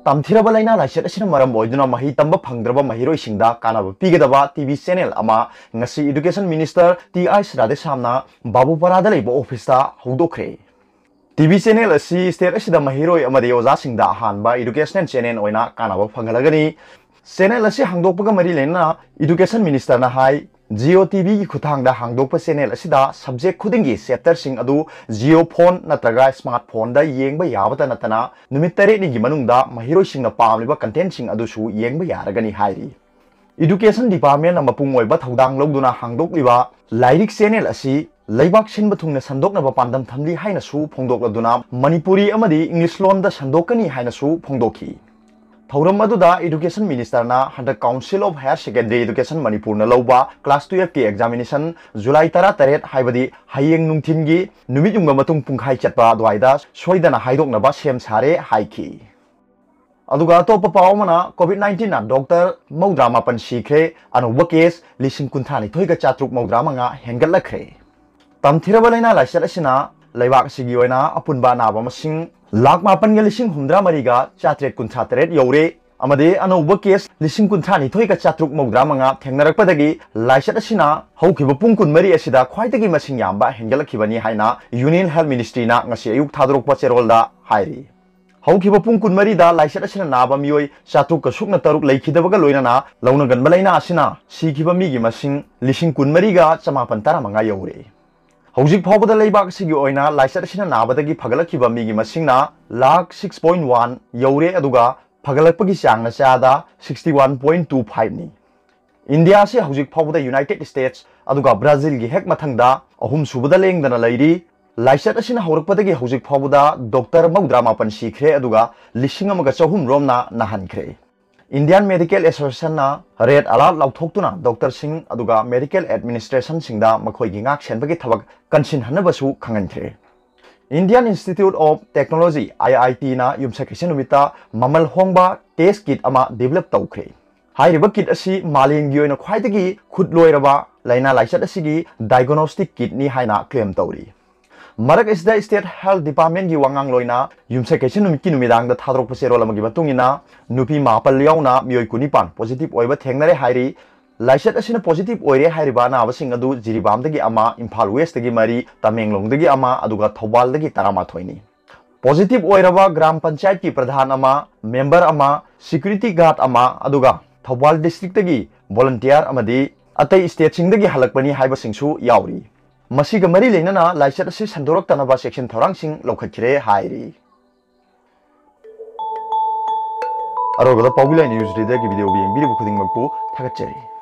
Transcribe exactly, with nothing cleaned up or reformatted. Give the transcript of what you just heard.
ꯇꯝꯊꯤꯔꯕ ꯂꯥꯏꯅꯥ ꯂꯥꯏꯆꯠ ꯑꯁꯤꯅ ꯃꯔꯝ ꯑꯣꯏꯗꯨꯅ ꯃꯍꯩ ꯇꯝꯕ ꯐꯪꯗ꯭ꯔꯕ ꯃꯍꯩꯔꯣꯏꯁꯤꯡꯗ ꯀꯥꯟꯅꯕ ꯄꯤꯒꯗꯕ ꯇꯤꯚꯤ ꯆꯦꯅꯦꯜ ꯑꯃ ꯉꯁꯤ Education Minister ꯇꯤ ꯑꯥꯏꯁ ꯔꯥꯙꯦꯁ꯭ꯌꯥꯝꯅ ꯕꯥꯕꯨꯄꯥꯔꯥꯗ ꯂꯩꯕ ꯑꯣꯐꯤꯁꯇ ꯍꯧꯗꯣꯛꯈ꯭ꯔꯦ꯫ ꯇꯤꯚꯤ ꯆꯦꯅꯦꯜ ꯑꯁꯤ state ꯑꯁꯤꯗ ꯃꯍꯩꯔꯣꯏ ꯑꯃꯗꯤ ꯑꯣꯖꯥꯁꯤꯡꯗ ꯑꯍꯥꯟꯕ educational channel ꯑꯣꯏꯅ ꯀꯥꯟꯅꯕ ꯐꯪꯍꯜꯂꯒꯅꯤ꯫ ꯆꯦꯅꯦꯜ ꯑꯁꯤ ꯍꯥꯡꯗꯣꯛꯄꯒ ꯃꯔꯤ ꯂꯩꯅꯅ Education Ministerꯅ ꯍꯥꯏ, Jio TVꯒꯤ ꯈꯨꯠꯊꯥꯡꯗ ꯍꯥꯡꯗꯣꯛꯄ ꯆꯦꯅꯦꯜ ꯑꯁꯤꯗ subject ꯈꯨꯗꯤꯡꯒꯤ chapterꯁꯤꯡ ꯑꯗꯨ Jio phone ꯅꯠꯇ꯭ꯔꯒ smart phoneꯗ ꯌꯦꯡꯕ ꯌꯥꯕꯇ ꯅꯠꯇꯅ ꯅꯨꯃꯤꯠ ꯇꯔꯦꯠꯅꯤꯒꯤ ꯃꯅꯨꯡꯗ ꯃꯍꯩꯔꯣꯏꯁꯤꯡꯅ ꯄꯥꯝꯂꯤꯕ contentꯁꯤꯡ ꯑꯗꯨꯁꯨ ꯌꯦꯡꯕ ꯌꯥꯔꯒꯅꯤ ꯍꯥꯏꯔꯤ꯫ Education Departmentꯅ ꯃꯄꯨꯡ ꯑꯣꯏꯕ ꯊꯧꯗꯥꯡ ꯂꯧꯗꯨꯅ ꯍꯥꯡꯗꯣꯛꯂꯤꯕ ꯂꯥꯏꯔꯤꯛ ꯆꯦꯅꯦꯜ ꯑꯁꯤ ꯂꯩꯕꯥꯛ ꯁꯤꯟꯕ ꯊꯨꯡꯅ ꯁꯟꯗꯣꯛꯅꯕ ꯄꯥꯟꯗꯝ ꯊꯝꯂꯤ ꯍꯥꯏꯅꯁꯨ ꯐꯣꯡꯗꯣꯛꯂꯗꯨꯅ ꯃꯅꯤꯄꯨꯔꯤ ꯑꯃꯗꯤ English ꯂꯣꯟꯗ ꯁꯟꯗꯣꯛꯀꯅꯤ ꯍꯥꯏꯅꯁꯨ ꯐꯣꯡꯗꯣꯛꯈꯤ꯫ ꯊꯧꯔꯝ ꯑꯗꯨꯗ Education Ministerꯅ ꯍꯟꯗꯛ Council of Higher Secondary Education ꯃꯅꯤꯄꯨꯔꯅ ꯂꯧꯕ class twelveꯀꯤ examination July ꯇꯔꯥꯇꯔꯦꯠ, ꯍꯥꯏꯕꯗꯤ ꯍꯌꯦꯡ ꯅꯨꯡꯊꯤꯟꯒꯤ ꯅꯨꯃꯤꯠ ꯌꯨꯡꯕ ꯃꯇꯨꯡ ꯄꯨꯡꯈꯥꯏ ꯆꯠꯄ ꯑꯗꯨꯋꯥꯏꯗ ꯁꯣꯏꯗꯅ ꯍꯥꯏꯗꯣꯛꯅꯕ ꯁꯦꯝ ꯁꯥꯔꯦ ꯍꯥꯏꯈꯤ꯫ ꯑꯗꯨꯒ ꯑꯇꯣꯞꯄ ꯄꯥꯎ ꯑꯃꯅ, COVID nineteenꯅ doctor ꯃꯧꯗ꯭ꯔꯥ ꯃꯥꯄꯟ ꯁꯤꯈ꯭ꯔꯦ, ꯑꯅꯧꯕ case ꯂꯤꯁꯤꯡ ꯀꯨꯟꯊ꯭ꯔꯥ ꯅꯤꯊꯣꯏꯒ ꯆꯥꯇ꯭ꯔꯨꯛ ꯃꯧꯗ꯭ꯔꯥ ꯃꯉꯥ ꯍꯦꯟꯒꯠꯂꯛꯈ꯭ꯔꯦ꯫ ꯇꯝꯊꯤꯔꯕ ꯂꯥꯏꯅꯥ ꯂꯥꯏꯆꯠ ꯑꯁꯤꯅ ꯂꯩꯕꯥꯛ ꯑꯁꯤꯒꯤ ꯑꯣꯏꯅ ꯑꯄꯨꯟꯕ ꯑꯅꯥꯕ ꯃꯁꯤꯡ ꯂꯥꯈ ꯃꯥꯄꯟꯒ ꯂꯤꯁꯤꯡ ꯍꯨꯝꯗ꯭ꯔꯥ ꯃꯔꯤꯒ ꯆꯥꯇ꯭ꯔꯦꯠ ꯀꯨꯟꯊ꯭ꯔꯥ ꯇꯔꯦꯠ ꯌꯧꯔꯦ, ꯑꯃꯗꯤ ꯑꯅꯧꯕ case ꯂꯤꯁꯤꯡ ꯀꯨꯟꯊ꯭ꯔꯥ ꯅꯤꯊꯣꯏꯒ ꯆꯥꯇ꯭ꯔꯨꯛ ꯃꯧꯗ꯭ꯔꯥ ꯃꯉꯥ ꯊꯦꯡꯅꯔꯛꯄꯗꯒꯤ ꯂꯥꯏꯆꯠ ꯑꯁꯤꯅ ꯍꯧꯈꯤꯕ ꯄꯨꯡ ꯀꯨꯟꯃꯔꯤ ꯑꯁꯤꯗ ꯈ꯭ꯋꯥꯏꯗꯒꯤ ꯃꯁꯤꯡ ꯌꯥꯝꯕ ꯍꯦꯟꯒꯠꯂꯛꯈꯤꯕꯅꯤ ꯍꯥꯏꯅ Union Health Ministryꯅ ꯉꯁꯤ ꯑꯌꯨꯛ ꯊꯥꯗꯣꯔꯛꯄ ꯆꯦꯔꯣꯜꯗ ꯍꯥꯏꯔꯤ꯫ ꯍꯧꯈꯤꯕ ꯄꯨꯡ ꯀꯨꯟꯃꯔꯤꯗ ꯂꯥꯏꯆꯠ ꯑꯁꯤꯅ ꯅꯥꯕ ꯃꯤꯑꯣꯏ ꯆꯥꯇ꯭ꯔꯨꯛꯀ ꯁꯨꯞꯅ ꯇꯔꯨꯛ ꯂꯩꯈꯤꯗꯕꯒ ꯂꯣꯏꯅꯅ ꯂꯧꯅꯒꯟꯕ ꯂꯥꯏꯅꯥ ꯑꯁꯤꯅ ꯁꯤꯈꯤꯕ ꯃꯤꯒꯤ ꯃꯁꯤꯡ ꯂꯤꯁꯤꯡ ꯀꯨꯟꯃꯔꯤꯒ ꯆꯃꯥꯄꯟ ꯇꯔꯥꯃꯉꯥ ꯌꯧꯔꯦ꯫ ꯍꯧꯖꯤꯛ ꯐꯥꯎꯕꯗ ꯂꯩꯕꯥꯛ ꯑꯁꯤꯒꯤ ꯑꯣꯏꯅ ꯂꯥꯏꯆꯠ ꯑꯁꯤꯅ ꯅꯥꯕꯗꯒꯤ ꯐꯒꯠꯂꯛꯈꯤꯕ ꯃꯤꯒꯤ ꯃꯁꯤꯡꯅ ꯂꯥꯈ six point one ꯌꯧꯔꯦ, ꯑꯗꯨꯒ ꯐꯒꯠꯂꯛꯄꯒꯤ ꯆꯥꯡꯅ ꯆꯥꯗ sixty one point two fiveꯅꯤ꯫ ꯏꯟꯗꯤꯌꯥ ꯑꯁꯤ ꯍꯧꯖꯤꯛ ꯐꯥꯎꯕꯗ United States ꯑꯗꯨꯒ ꯕ꯭ꯔꯥꯖꯤꯜꯒꯤ ꯍꯦꯛ ꯃꯊꯪꯗ ꯑꯍꯨꯝꯁꯨꯕꯗ ꯂꯦꯡꯗꯅ ꯂꯩꯔꯤ꯫ ꯂꯥꯏꯆꯠ ꯑꯁꯤꯅ ꯍꯧꯔꯛꯄꯗꯒꯤ ꯍꯧꯖꯤꯛ ꯐꯥꯎꯕꯗ doctor ꯃꯧꯗ꯭ꯔꯥ ꯃꯥꯄꯟ ꯁꯤꯈ꯭ꯔꯦ, ꯑꯗꯨꯒ ꯂꯤꯁꯤꯡ ꯑꯃꯒ ꯆꯍꯨꯝ ꯔꯣꯝꯅ ꯅꯥꯍꯟꯈ꯭ꯔꯦ꯫ Indian Medical Associationꯅ red alert ꯂꯥꯎꯊꯣꯛꯇꯨꯅ doctorꯁꯤꯡ ꯑꯗꯨꯒ medical administrationꯁꯤꯡꯗ ꯃꯈꯣꯏꯒꯤ ꯉꯥꯛ ꯁꯦꯟꯕꯒꯤ ꯊꯕꯛ ꯀꯟꯁꯤꯟꯍꯟꯅꯕꯁꯨ ꯈꯪꯍꯟꯈ꯭ꯔꯦ꯫ Indian Institute of Technology, IITꯅ ꯌꯨꯝꯁꯀꯩꯁ ꯅꯨꯃꯤꯠꯇ ꯃꯃꯜ ꯍꯣꯡꯕ test kit ꯑꯃ develop ꯇꯧꯈ꯭ꯔꯦ꯫ ꯍꯥꯏꯔꯤꯕ kit ꯑꯁꯤ ꯃꯥꯂꯦꯝꯒꯤ ꯑꯣꯏꯅ ꯈ꯭ꯋꯥꯏꯗꯒꯤ ꯈꯨꯠꯂꯣꯏꯔꯕ ꯂꯥꯏꯅꯥ ꯂꯥꯏꯆꯠ ꯑꯁꯤꯒꯤ diagnostic kitꯅꯤ ꯍꯥꯏꯅ claim ꯇꯧꯔꯤ꯫ ꯃꯔꯛ ꯑꯁꯤꯗ State Health Departmentꯀꯤ ꯋꯥꯉꯥꯡꯂꯣꯏꯅ ꯌꯨꯝꯁꯀꯩꯁ ꯅꯨꯃꯤꯠꯀꯤ ꯅꯨꯃꯤꯗꯥꯡꯗ ꯊꯥꯗꯣꯔꯛꯄ ꯆꯦꯔꯣꯜ ꯑꯃꯒꯤ ꯃꯇꯨꯡ ꯏꯟꯅ ꯅꯨꯄꯤ ꯃꯥꯄꯜ ꯌꯥꯎꯅ ꯃꯤꯑꯣꯏ ꯀꯨꯟꯅꯤꯄꯥꯟ positive ꯑꯣꯏꯕ ꯊꯦꯡꯅꯔꯦ ꯍꯥꯏꯔꯤ꯫ ꯂꯥꯏꯆꯠ ꯑꯁꯤꯅ positive ꯑꯣꯏꯔꯦ ꯍꯥꯏꯔꯤꯕ ꯑꯅꯥꯕꯁꯤꯡ ꯑꯗꯨ ꯖꯤꯔꯤꯕꯥꯝꯗꯒꯤ ꯑꯃ, ꯏꯝꯐꯥꯜ Westꯇꯒꯤ ꯃꯔꯤ, ꯇꯃꯦꯡꯂꯣꯡꯗꯒꯤ ꯑꯃ, ꯑꯗꯨꯒ ꯊꯧꯕꯥꯜꯗꯒꯤ ꯇꯔꯥꯃꯥꯊꯣꯏꯅꯤ꯫ Positive ꯑꯣꯏꯔꯕ ꯒ꯭ꯔꯥꯝ ꯄꯟꯆꯥꯌꯠꯀꯤ ꯄ꯭ꯔꯙꯥꯟ ꯑꯃ, member ꯑꯃ, security guard ꯑꯃ, ꯑꯗꯨꯒ ꯊꯧꯕꯥꯜ districtꯇꯒꯤ volunteer ꯑꯃꯗꯤ ꯑꯇꯩ stateꯁꯤꯡꯗꯒꯤ ꯍꯜꯂꯛꯄꯅꯤ ꯍꯥꯏꯕꯁꯤꯡꯁꯨ ꯌꯥꯎꯔꯤ꯫ ꯃꯁꯤꯒ ꯃꯔꯤ ꯂꯩꯅꯅ ꯂꯥꯏꯆꯠ ꯑꯁꯤ ꯁꯟꯗꯣꯔꯛꯇꯅꯕ ꯆꯦꯛꯁꯤꯟ ꯊꯧꯔꯥꯡꯁꯤꯡ ꯂꯧꯈꯠꯈꯤꯔꯦ ꯍꯥꯏꯔꯤ꯫ ꯑꯔꯣꯏꯕꯗ ꯄꯥꯎꯕꯤ ꯂꯥꯏ news readerꯒꯤ videoꯕꯨ ꯌꯦꯡꯕꯤꯔꯤꯕ ꯈꯨꯗꯤꯡꯃꯛꯄꯨ ꯊꯥꯒꯠꯆꯔꯤ꯫